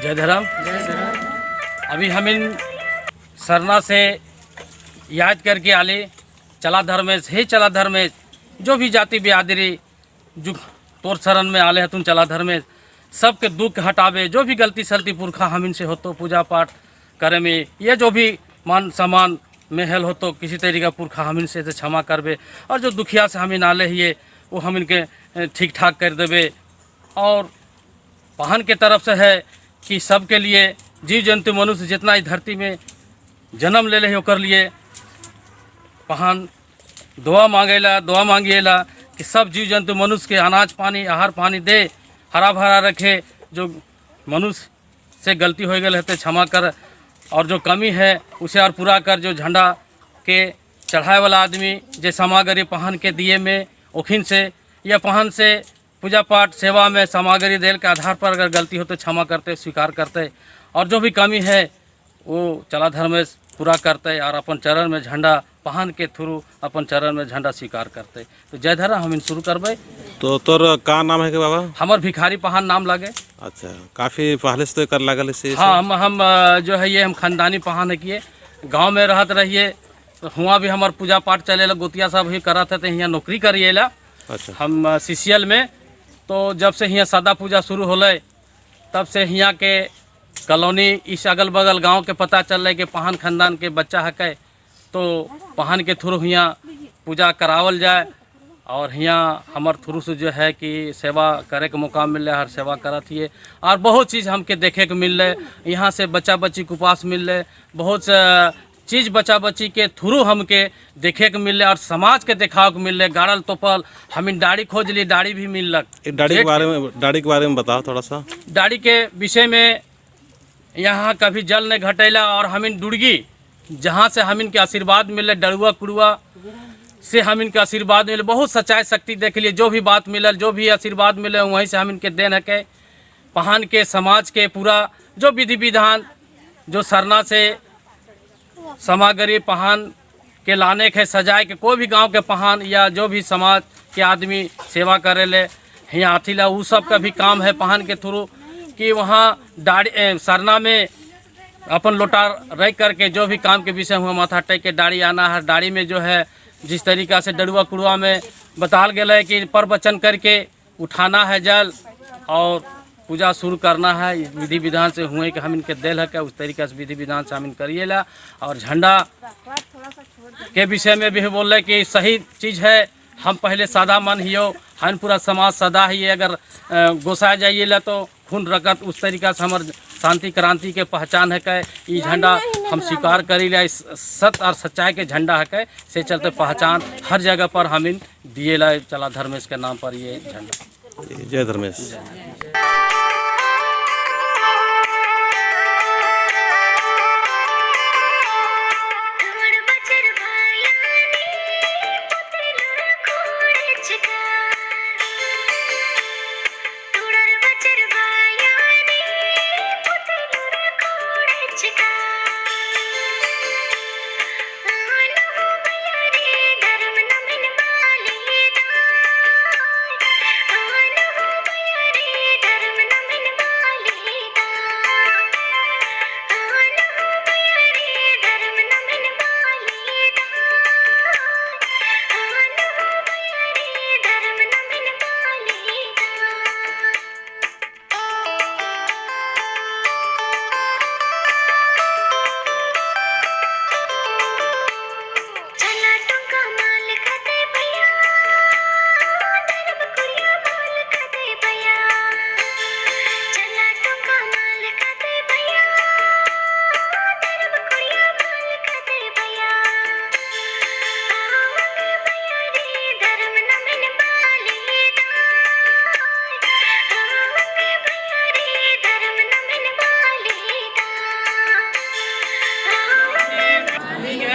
जय धर्म। अभी हम इन सरना से याद करके आले चला धर्मेश, हे चला धर्मेश, जो भी जाति बिरादरी जो तोर शरण में आले हतुन चला धर्मेश, सबके दुख हटावे, जो भी गलती सलती पुरखा हम इनसे होतो पूजा पाठ करे में, ये जो भी मान सम्मान में हेल होतो किसी तरीका पुरखा हम इनसे से क्षमा करबे, और जो दुखिया से हम इन आले हिए वो हम इनके ठीक ठाक कर देबे। और पहन के तरफ से है कि सबके लिए जीव जंतु मनुष्य जितना इस धरती में जन्म ले ले ओकर लिए पहन दुआ मांगेला, दुआ मांगिएला कि सब जीव जंतु मनुष्य के अनाज पानी आहार पानी दे, हरा भरा रखे। जो मनुष्य से गलती हो गई है तो क्षमा कर, और जो कमी है उसे और पूरा कर। जो झंडा के चढ़ाए वाला आदमी जे सामग्री पहन के दिए में ओखिन से या पहन से पूजा पाठ सेवा में सामग्री देल के आधार पर अगर गलती हो तो क्षमा करते, स्वीकार करते, और जो भी कमी है वो चला धर्मेश पूरा करते और अपन चरण में झंडा पहन के थ्रू अपन चरण में झंडा स्वीकार करते। तो जय धर्म, हम इन शुरू करबे। तो तोर का नाम है के बाबा? हमर भिखारी पहान नाम लागे। अच्छा, काफ़ी पहले से तो कर लागल से? हाँ, हम जो है ये हम खानदानी पहान है किए गांव में रहत रहिए तो हुआ भी हमार पूजा पाठ चले गोतिया सब भी करत है, तो यहाँ नौकरी करिएला। अच्छा। हम सीसीएल में, तो जब से यहाँ सादा पूजा शुरू होले तब से यहाँ के कॉलोनी इस अगल बगल गांव के पता चल रहा कि पहान खानदान के बच्चा हकै, तो पहान के थ्रू हियाँ पूजा करावल जाए और हियाँ हमार थ्रू से जो है कि सेवा करे के मौका मिल रहा है, हर सेवा करत हिए और बहुत चीज़ हमके देखे के मिल रहे। यहाँ से बच्चा बच्ची के उपास मिल रहे, बहुत चीज़ बच्चा बच्ची के थ्रू हमके देखे के मिल रहे और समाज के देखाव के मिल रहे। गाड़ल तोपल हम दाढ़ी खोज ली, दाढ़ी भी मिललक। एक दाढ़ी के बारे में, दाढ़ी के बारे में बताओ थोड़ा सा। दाढ़ी के विषय में यहाँ कभी जल नहीं घटेला और हम इन दुर्गी जहाँ से हम इनके आशीर्वाद मिले, डरुआ कुड़ुआ से हम इनके आशीर्वाद मिले, बहुत सच्चाई शक्ति देख लिए, जो भी बात मिलल, जो भी आशीर्वाद मिले वहीं से हम इनके देन है। पहान के समाज के पूरा जो विधि विधान जो सरना से सामग्री पहान के लाने के सजाए के कोई भी गांव के पहान या जो भी समाज के आदमी सेवा करे ले यहाँ अथी ला उ सब का भी काम है पहान के थ्रू कि वहाँ दाढ़ी सरना में अपन लोटा रख करके जो भी काम के विषय हुआ माथा टेक के दाढ़ी आना है। दाढ़ी में जो है जिस तरीका से डरुआ कुड़ुआ में बताल गया है कि प्रवचन करके उठाना है जल और पूजा शुरू करना है, इस विधि विधान से हुए कि हम इनके दिल है क्या उस तरीका से विधि विधान से हम इन करिए ला। और झंडा के विषय में भी बोल रहे कि सही चीज़ है, हम पहले सादा मन हियो, हम पूरा समाज सदा ही अगर गोसा जाइए ला तो खून रगत उस तरीका से हमार शांति क्रांति के पहचान है के ये झंडा हम स्वीकार करी ला, इस सत्य और सच्चाई के झंडा है के से चलते पहचान हर जगह पर हम इन दिए ला चला धर्मेश के नाम पर ये झंडा। जय धर्मेश।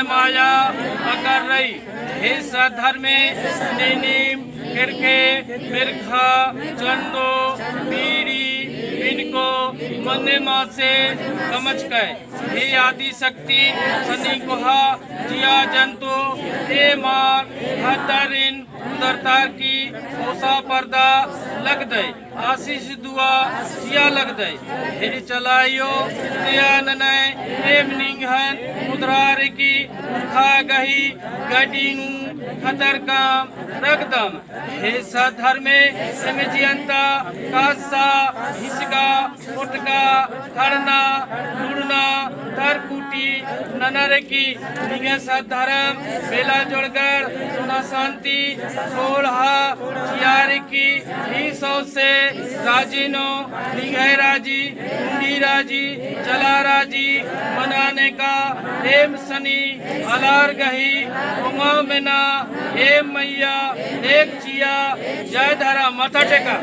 माया अकर रही हे सधर्मे निनीम किरके मिर्खा चंदो बीड़ी इनको मन्ने मासे कमच के हे आदि शक्ति शनि गुहा जिया जंतु हे मार हतरिन उदरतार की ओसा पर्दा लग दे आशीष दुआ चिया लग दे हे चलायो नय एम निंघन मुद्रार की खा गही गडीनु खतर काम रगदम हे सधर्मे समझियंता कासा हिसका फुटका खड़ना लुड़ना तरकुटी ननरकी निगे सधर्म बेला जोड़गढ़ सुना शांति सोलहा चियार की ही सौ से राजीनो निघय राजी कुंडी राजी चला राजी मनाने का हेम सनी अलार गही उमा मेना हेम मैया एक चिया जय धारा माथा टेका।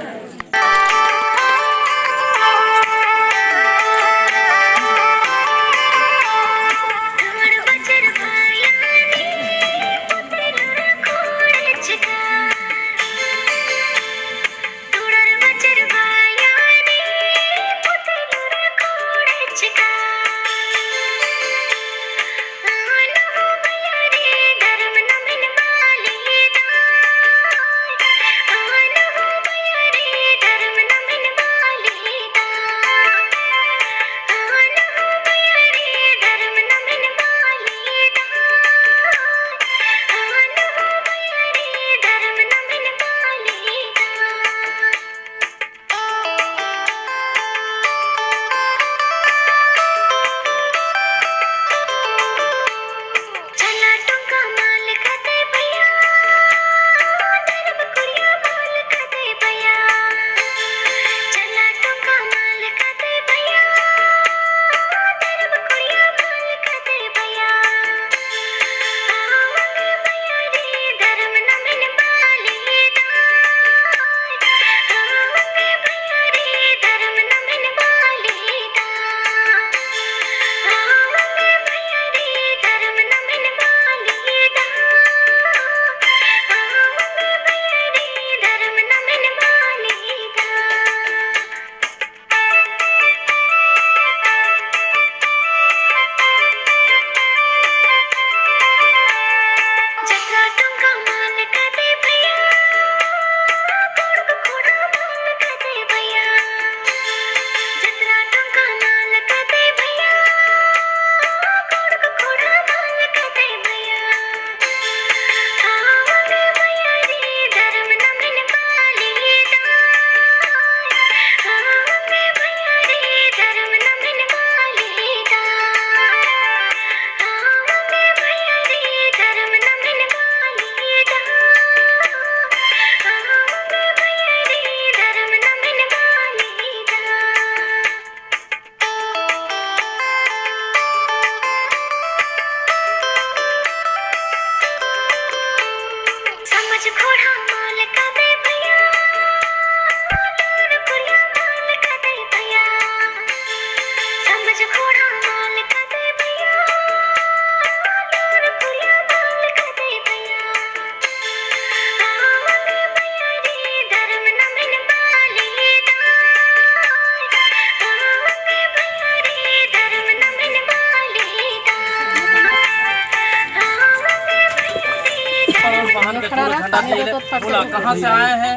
बोला कहाँ से आए हैं,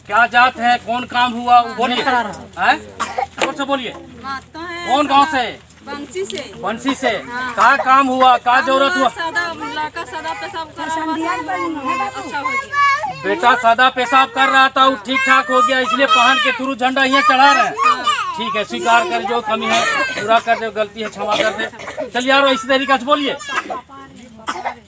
क्या जात है, कौन काम हुआ वो बोलिए। कौन से बोलिए, कौन गांव से? बंसी से। बंसी से। क्या काम हुआ, क्या जरूरत हुआ? सादा पेशाब कर रहा था, अच्छा हो गया। बेटा सादा पेशाब कर रहा था वो ठीक ठाक हो गया, इसलिए पहन के थ्रू झंडा यहाँ चढ़ा रहे हैं। ठीक है, स्वीकार कर, जो कमी है पूरा कर दे, गलती है क्षमा कर दे। चलिए यार इसी तरीका से बोलिए।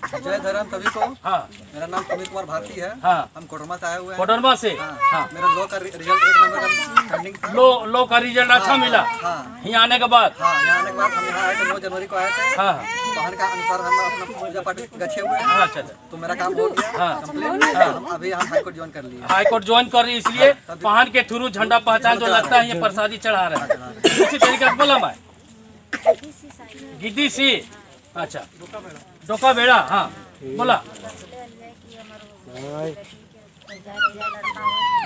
जय धर्म सभी को। हाँ, मेरा नाम सुमित कुमार भारती है। हाँ, हम कोडरमा से आए हुए हैं। कोडरमा से। हाँ, मेरा लॉ का रिजल्ट 1 नंबर का पेंडिंग था। लो का रिजल्ट अच्छा मिला। हाँ, यहाँ आने के बाद। हाँ, यहाँ आने के बाद हम यहाँ आए थे, 9 जनवरी को आए थे। हाँ, वाहन का अनुसार हम अपना पूजा पाठ गच्छे हुए हैं। हाँ, अच्छा, तो मेरा काम हो गया। हाँ, कंप्लीट। हम अभी हम हाईकोर्ट ज्वाइन कर लिए। हाईकोर्ट ज्वाइन कर रही, इसलिए पहन के थ्रू झंडा पहचान जो लगता है ये प्रसादी चढ़ा रहे हैं। इसी तरीके से बोला मैं गिद्दी सी। अच्छा, डोका बेड़ा। हाँ, बोला।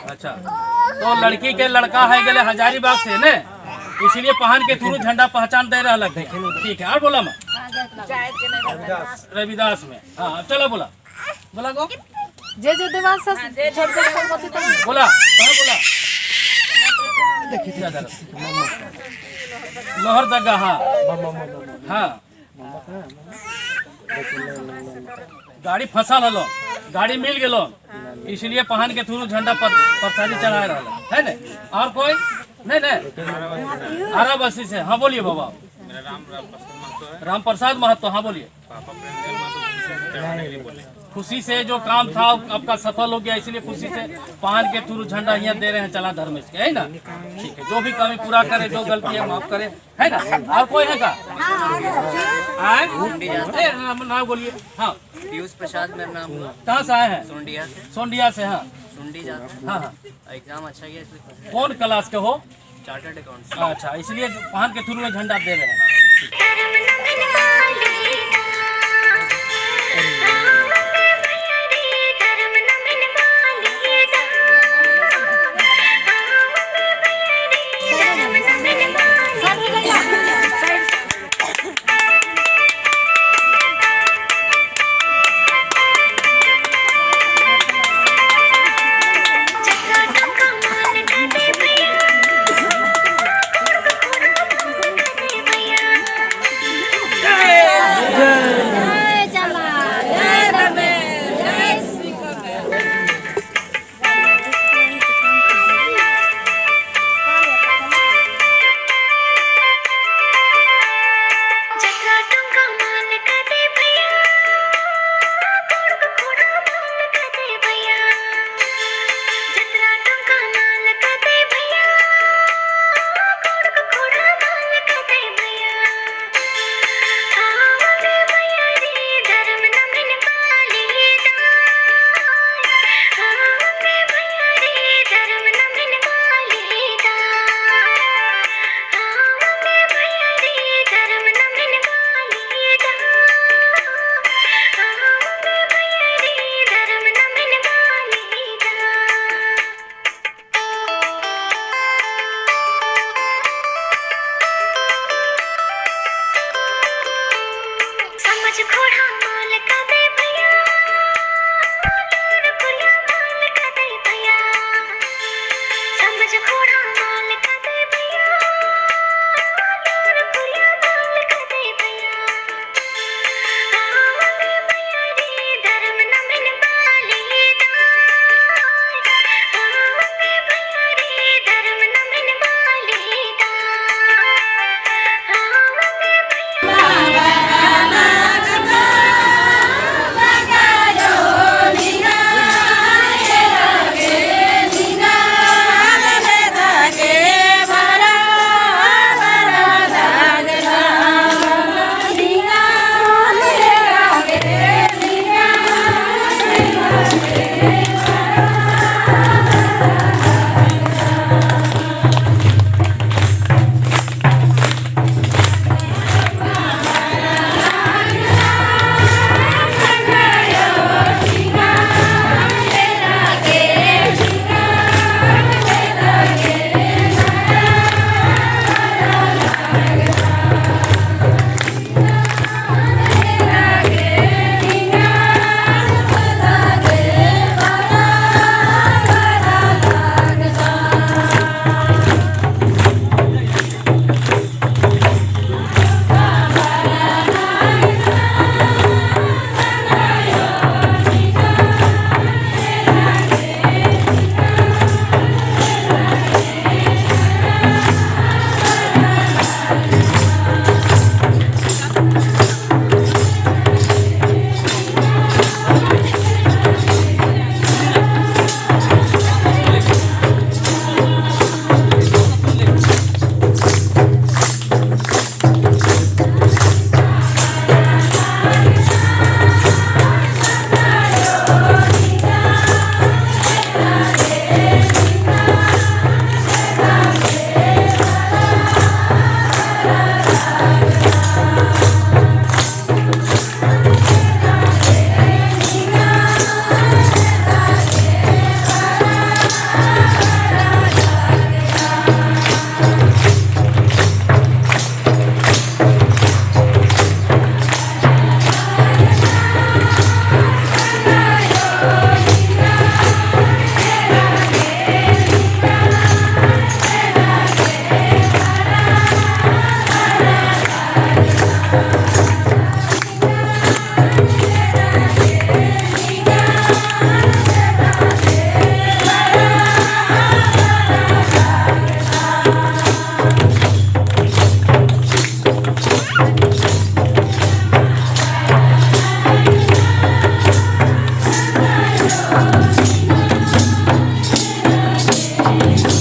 अच्छा, तो लड़की के लड़का है गले हजारीबाग से ने, इसलिए पहन के थ्रू झंडा पहचान दे रहा लग। ठीक है, और बोला मैं रविदास में। हाँ, चलो बोला बोला गो। जे जे देवाल से झट झट कर मत बोला कहाँ बोला लोहर दग्गा। हाँ हाँ, गाड़ी फंसा हलो, गाड़ी मिल गेलो, इसलिए पहन के थ्रू झंडा पर प्रसादी चढ़ा रहा है न। और कोई नहीं नहीं आरा बस्ती से। हाँ बोलिए बाबा। राम प्रसाद महतो। हाँ बोलिए। खुशी से जो काम था आपका सफल हो गया, इसलिए खुशी से पान के थ्रू झंडा यहाँ दे रहे हैं चला धर्मेश के, है ना। ठीक है, जो भी कमी पूरा करे, जो गलती है माफ करे, है ना। और कोई है का आए? ए, नाम बोलिए। हाँ, पीयूष प्रसाद मेरा नाम हुआ। कहाँ से आए हैं? सुंडिया से। सोंडिया से। हाँ, सुंडी जाते हैं। हाँ हाँ। एग्जाम अच्छा गया इसलिए। कौन क्लास के हो? Chartered account. अच्छा, इसलिए पान के थ्रू में झंडा दे रहे हैं। हाँ।